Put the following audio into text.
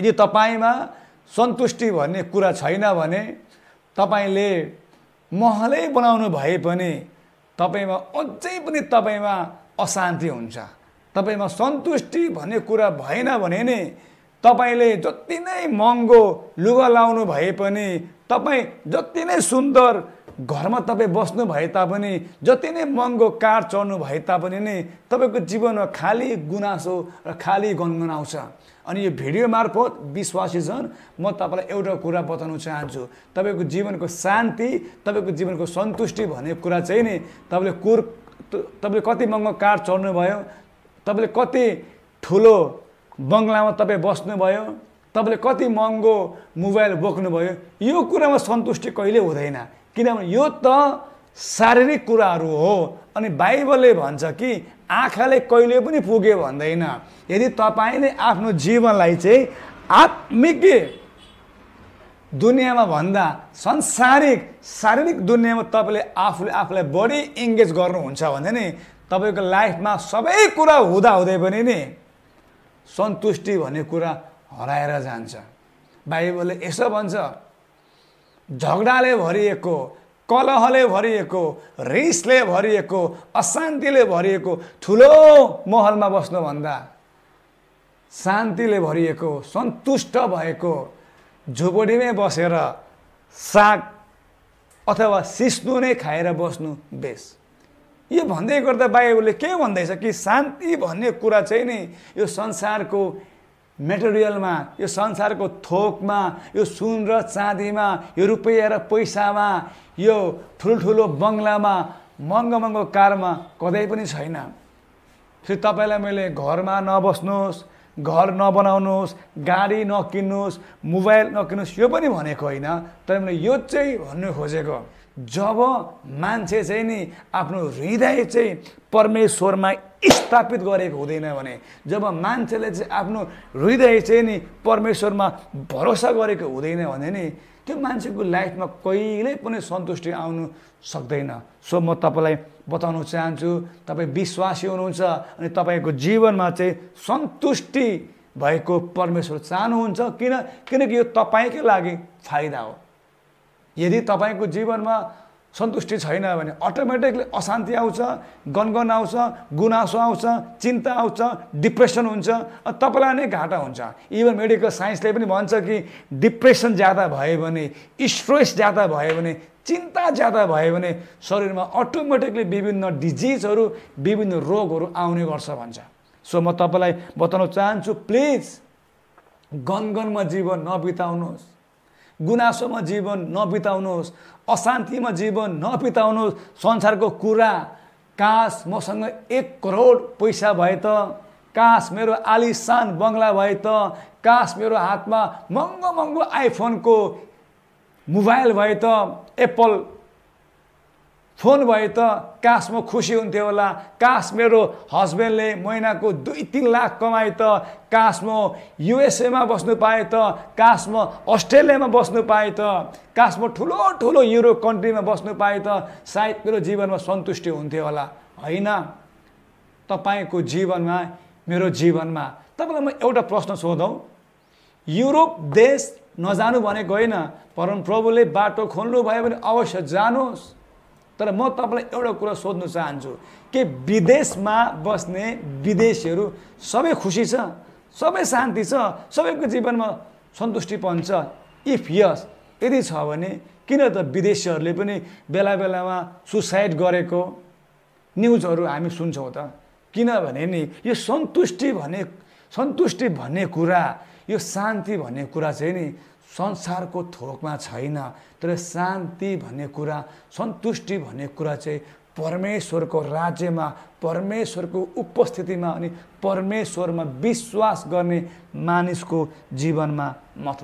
यदि तपाईमा सन्तुष्टि भन्ने कुरा छैन भने तपाईले महलै बनाउनु भए पनि तपाईमा अझै पनि तपाईमा अशान्ति हुन्छ। तपाईमा सन्तुष्टि भन्ने कुरा भएन भने नि तपाईले जति नै महँगो लुगा लाउनु भए पनि तपाई जति नै सुन्दर घरमा तपाई बस्नु भए तापनि जति नै महँगो कार चढ्नु भए तापनि नि तपाईको जीवनमा खाली गुनासो र खाली गनगन आउँछ। अनि यो भिडियो मार्फत विश्वासी जन म तपाईलाई एउटा कुरा बताउन चाहन्छु, तपाईको जीवनको शान्ति, तपाईको जीवनको सन्तुष्टि भन्ने कुरा चाहिँ नि तपाईले कति महँगो कार चढ्नु भयो, तपाईले कति ठुलो बंगलामा तपाई बस्नु भयो, तपाईले कति महँगो मोबाइल बोक्नु भयो, यो कुरामा सन्तुष्टि कहिले हुँदैन। किनभने यो त शारीरिक कुराहरू हो। अनि बाइबलले भन्छ कि आँखाले कहिले पनि पुगे भन्दैन। यदि तपाईले आफ्नो जीवनलाई चाहिँ आत्मिक दुनियाँमा भन्दा सांसारिक शारीरिक दुनियाँमा तपाईले आफूलाई बढी एंगेज गर्नुहुन्छ भने नि तपाईको लाइफमा सबै कुरा हुँदै पनि नि सन्तुष्टि भन्ने कुरा हराएर जान्छ। बाइबलले यसो भन्छ, झगडाले भरिएको, कलहले भरिएको, रिसले भरिएको, अशान्तिले भरिएको ठुलो महलमा बस्नुभन्दा शान्तिले भरिएको, सन्तुष्ट भएको झोपडीमै बसेर साग अथवा सिस्नु नै खाएर बस्नु बेस। यो भन्दै गर्दा बाइबलले के भन्दैछ कि शान्ति भन्ने कुरा चाहिँ नि यो संसारको मेटेरियलमा, यो संसारको थोकमा, यो सुन र चाँदीमा, यो रुपैयाँ र पैसामा, यो ठुल्ठुलो बंगलामा, महँगो महँगो कारमा कतै पनि छैन। फेरि तपाईलाई मैले घरमा नबस्नुहोस्, घर नबनाउनुहोस्, गाडी नकिन्नुहोस्, मोबाइल नकिन्नुहोस् यो पनि भनेको होइन। तर मैले यो चाहिँ भन्नु खोजेको, जब मान्छे चाहिँ नि आफ्नो हृदय चाहिँ परमेश्वरमा स्थापित गरेको हुँदैन भने, जब मान्छेले चाहिँ आफ्नो हृदय चाहिँ नि परमेश्वरमा भरोसा गरेको हुँदैन भने नि त्यो मान्छेको लाइफमा कहिल्यै पनि सन्तुष्टि आउनु सक्दैन। सो म तपाईलाई बताउन चाहन्छु, तपाई विश्वासी हुनुहुन्छ अनि तपाईको जीवनमा चाहिँ सन्तुष्टि भएको परमेश्वर चाहनुहुन्छ। किनकि यो तपाईकै लागि फाइदा हो। यदि तपाईको जीवनमा सन्तुष्टि छैन भने अटोमेटिकली अशान्ति आउँछ, गनगन आउँछ, गुनासो आउँछ, चिन्ता आउँछ, डिप्रेसन हुन्छ, तपाईलाई नै घाटा हुन्छ। इभन मेडिकल साइन्सले पनि भन्छ कि डिप्रेसन ज्यादा भयो भने, स्ट्रेस ज्यादा भयो भने, चिन्ता ज्यादा भयो भने शरीरमा अटोमेटिकली विभिन्न डिजिजहरू, विभिन्न रोगहरू आउने गर्छ भन्छ। सो म तपाईलाई बताउन चाहन्छु, प्लिज गनगनमा जीवन नबिताउनुहोस्, गुनासोमा जीवन नबिताउनुहोस्, अशान्तिमा जीवन नबिताउनुहोस्। संसारको कुरा, काश मसँग 1 करोड पैसा भए त, काश मेरो आलिशान बंगला भए त, काश मेरो हातमा महँगो महँगो आइफोनको मोबाइल भए त, एप्पल फोन भए त, काश म खुसी हुन्थेँ होला, काश मेरो हस्बेन्डले महिनाको 2-3 लाख कमाए त, काश म युएसएमा बस्नु पाए त, काश म अस्ट्रेलियामा बस्नु पाए त, काश म ठुलो ठुलो युरोप कन्ट्रीमा बस्नु पाए त सायद मेरो जीवनमा सन्तुष्टि हुन्थ्यो होला। हैन, तपाईको जीवनमा, मेरो जीवनमा तपाईलाई म एउटा प्रश्न सोधौं, युरोप देश नजानु भनेको होइन, परमप्रभुले बाटो खोल्नु भयो भने अवश्य जानुहोस्। तर म तपाईलाई एउटा कुरा सोध्न चाहन्छु कि विदेशमा बस्ने विदेशीहरू सबै खुसी छ, सबै शान्ति छ, सबैको जीवनमा सन्तुष्टिपन छ? इफ यस, यदि छ भने किन त विदेशीहरूले पनि बेला बेलामा सुसाइड गरेको न्युजहरू हामी सुन्छौँ त? किनभने नि यो सन्तुष्टि भन्ने कुरा, यो शान्ति भन्ने कुरा चाहिँ नि संसारको थोकमा छैन। तर शान्ति भन्ने कुरा, सन्तुष्टि भन्ने कुरा चाहिँ परमेश्वरको राज्यमा, परमेश्वरको उपस्थितिमा अनि परमेश्वरमा विश्वास गर्ने मानिसको जीवनमा मात्र